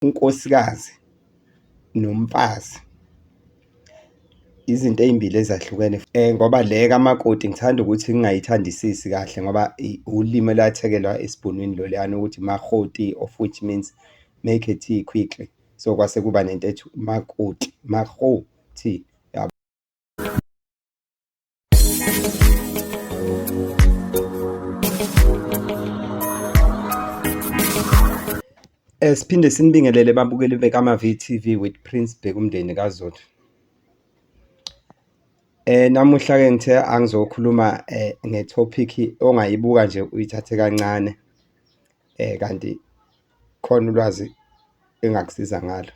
Unkosikazi nomfazi izinto ey'mbili ezahlukene ngoba le kamakoti ngithanda ukuthi ngingayithandisisi kahle ngoba ulimi elathekelwa esiBhunwini loluyana ukuthi makoti of which means make a tea quickly. So kwase kuba nento ethi makoti, makoti, yabo. Siphinde sinibingelele babukeli bekaMavi TV with Prince Bhekumndeni kaZulu. Namuhla ke ngithe angizokhuluma nge-topic ongayibuka nje uyithathe kancane kanti khona ulwazi engakusiza ngalo.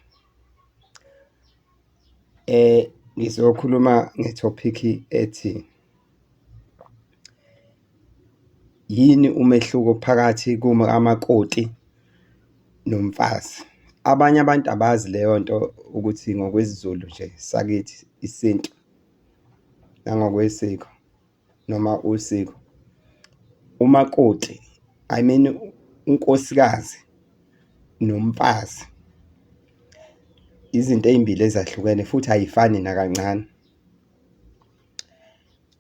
Ngizokhuluma nge-topic ethi, yini umehluko phakathi kukamakoti nomfazi? Abanye abantu abazi leyo nto ukuthi ngokwesiZulu nje sakithi isintu nangokwesiko noma usiko, umakoti, I mean unkosikazi nomfazi izinto ey'mbili ezahlukene futhi ayifani nakancane.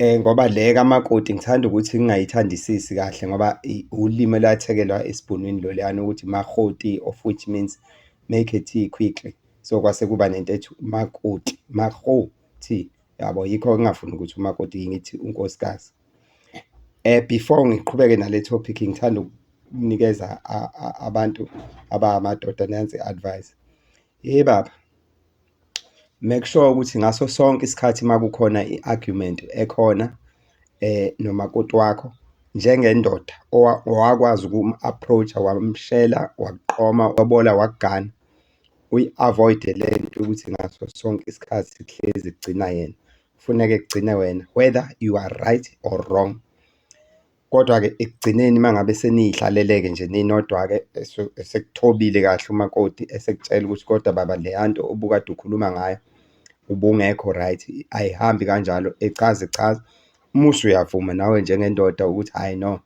Ngoba le kamakoti ngithanda ukuthi ngingayithandisisi kahle ngoba ulimi elathekelwa esiBhunwini loluyana ukuthi makoti of which means make a tea quickly. So kwase kuba nento ethi makoti, makoti. Yabo, yikho ngingafuni ukuthi umakoti ngithi unkosikazi. Before ngiqhubeke nale topic ngithanda ukunikeza abantu abangamadoda nansi i-advice. Ye baba, make sure ukuthi ngaso sonke isikhathi uma kukhona i-argument ekhona nomakoti wakho njengendoda owakwazi ukum-approach-a wamshela, wakuqoma, walobola, wakugana, uyi-avoid-e le nto ukuthi ngaso sonke isikhathi kuhlezi kugcina yena, kufuneke kugcine wena whether you are right or wrong. Kodwa-ke ekugcineni uma ngabe seniy'hlalele-ke nje ninodwa-ke esekuthobile kahle umakoti esekutshela ukuthi kodwa baba leya nto obukade ukhuluma ngayo ubungekho right, ayihambi kanjalo, echaza echaza, muse uyavuma nawe njengendoda ukuthi hhayi no,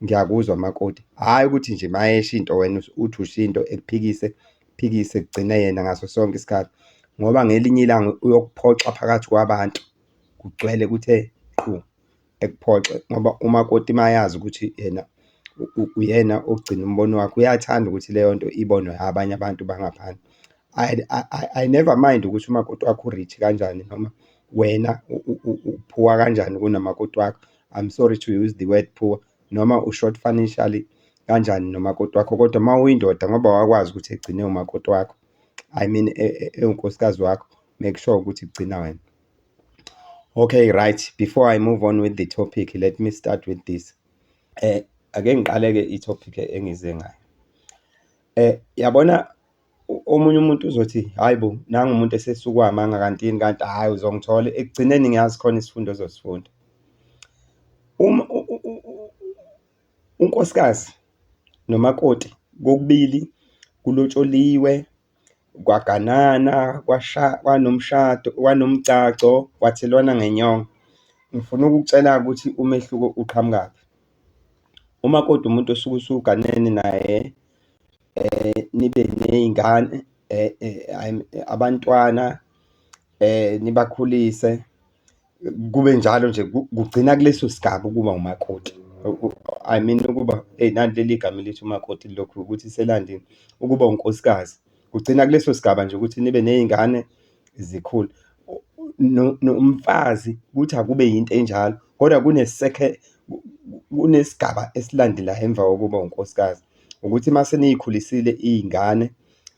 ngiyakuzwa makoti. Hhayi ukuthi nje uma esho into wena uthi usho into ekuphikise, phikise kugcine yena ngaso sonke isikhathi, ngoba ngelinye ilanga uyokuphoxa phakathi kwabantu, kugcwele kuthe qhu, ekuphoxe ngoba umakoti mayazi ukuthi yena uyena ogcina umbono wakhe, uyathanda ukuthi leyo nto ibonwe abanye abantu bangaphandle. I never mind ukuthi umakoti wakho u-rich kanjani noma wena u-poor kanjani kunomakoti wakho. I'm sorry to use the word poor, noma u-short financially kanjani nomakoti wakho, kodwa uma uyindoda ngoba wakwazi ukuthi egcine umakoti wakho, I mean ewunkosikazi wakho, make sure ukuthi kugcina wena. Okay, right, before I move on with the topic, let me start with this. Ake ngiqale-ke i-topic engize ngayo. Yabona omunye umuntu uzothi, hhayi bo, nangu umuntu esesuka amanga kanti yini kanti hhayi uzongithola, ekugcineni ngiyazi khona isifundo ozosifunda. Uma unkosikazi nomakoti kokubili kulotsholiwe, kwaganana, kwanomshado, kwanomgcagco, kwathelwana ngenyongo. Ngifuna ukukutshela-ke ukuthi umehluko uqhamukaphi. Umakoti umuntu osuke usuganene naye nibe ney'ngane abantwana nibakhulise kube njalo nje kugcina kuleso sigaba ukuba umakoti. I mean ukuba, eyi nali leli gama elithi umakoti lilokhu ukuthi selandile, ukuba unkosikazi. Kugcina kuleso sigaba nje ukuthi nibe ney'ngane zikhule. Nomfazi kuthi akube yinto enjalo, kodwa kunesigaba esilandelayo emva kokuba unkosikazi, ukuthi uma seniy'khulisile iy'ngane,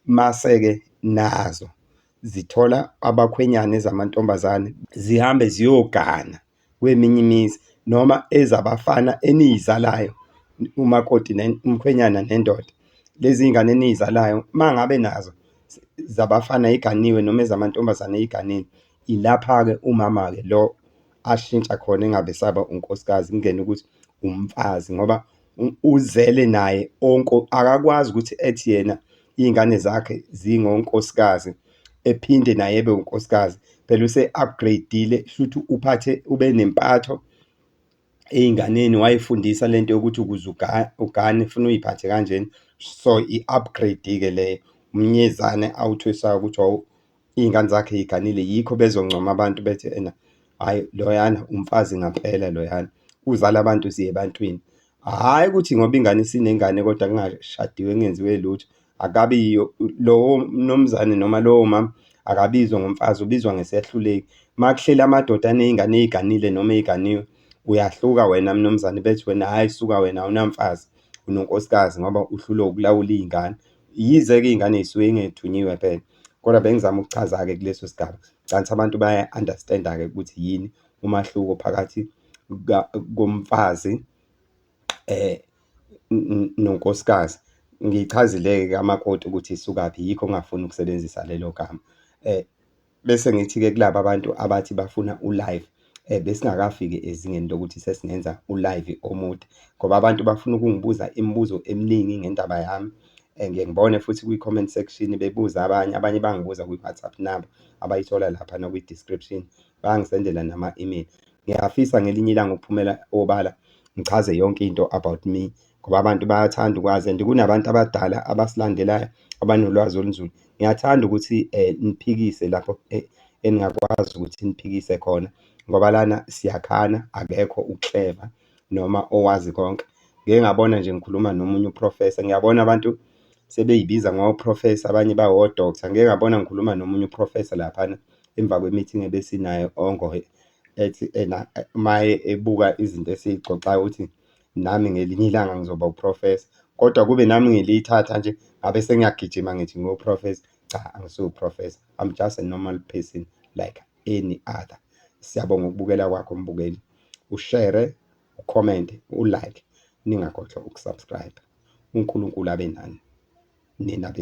mase-ke nazo zithola abakhwenyana ezamantombazane, zihambe ziyogana kweminye imizi noma ezabafana eniy'zalayo, umakoti umkhwenyana nendoda. Lezi y'ngane eniy'zalayo uma ngabe nazo zabafana y'ganiwe noma ezamantombazane y'ganiwe, ilapha-ke umama-ke lo ashintsha khona engabe esaba unkosikazi kungene ukuthi umfazi ngoba uzele naye akakwazi ukuthi ethi yena iy'ngane zakhe zingonkosikazi ephinde naye ebe unkosikazi. Phela use-upgrade-ile shuthi uphathe ube nempatho ey'nganeni wayifundisa lento yokuthi ukuze ugane funa uy'phathe kanjena. So i-upgrade-ke leyo, Umnyezane awuthweswayo ukuthi iy'ngane zakhe y'ganile, yikho bezoncoma abantu bethi ena hhayi loyana umfazi ngampela loyana, uzala abantu ziye ebantwini. Hhayi ukuthi ngoba ingane isinengane kodwa kungashadiwe kungenziwe lutho, akabi yiyo lowo mnumzane noma lowo mama akabizwa ngomfazi ubizwa ngesehluleki. Uma kuhleli amadoda aney'ngane ey'ganile noma ey'ganiwe, uyahluka wena mnumzane bethi wena hhayi suka wena awunamfazi unonkosikazi ngoba uhlulwe ukulawula iy'ngane. Yize-ke iy'ngane y'suke y'ngethunyiwe phela, kodwa bengizama ukuchaza-ke kuleso sigaba. Ngicabanga abantu baya-understand-a-ke ukuthi yini umahluko phakathi komfazi nonkosikazi. Ngiyichazile-ke kamakoti ukuthi isukaphi, yikho ngingafuni ukusebenzisa lelo gama. Bese ngithi-ke kulaba bantu abathi bafuna u-live, besingakafiki ezingeni lokuthi sesingenza u-live omude ngoba abantu bafuna ukungibuza imibuzo eminingi ngendaba yami. Ngiye ngibone futhi kwi-comment section bebuza abanye, abanye bangibuza kwi-WhatsApp number abayithola laphana kwi-description, bayangisendela nama-email. Ngiyafisa ngelinye ilanga ukuphumela obala ngichaze yonke into about me ngoba abantu bayathanda ukwazi and kunabantu abadala abasilandelayo abanolwazi olunzulu. Ngiyathanda ukuthi niphikise lapho eningakwazi ukuthi niphikise khona ngoba lana siyakhana, akekho u-clever noma owazi konke. Ngike ngabona nje ngikhuluma nomunye u-professor, ngiyabona abantu sebey'biza ngo-professor abanye bawo-doctor. Ngike ngabona ngikhuluma nomunye u-professor laphana emva kwe-meeting ebesinayo oNgoye, ethi ena maye ebuka izinto esiy'xoxayo uthi nami ngelinye ilanga ngizoba u-professor, kodwa kube nami ngilithatha nje ngabe sengiyagijima ngithi ngiwu-professor. Cha, angisuye u-professor, I'm just a normal person like any other. Siyabonga ukubukela kwakho mbukeli, u-share, u-comment, u-like, ningakhohlwa uku-subscribe. UNkulunkulu abe nani nina .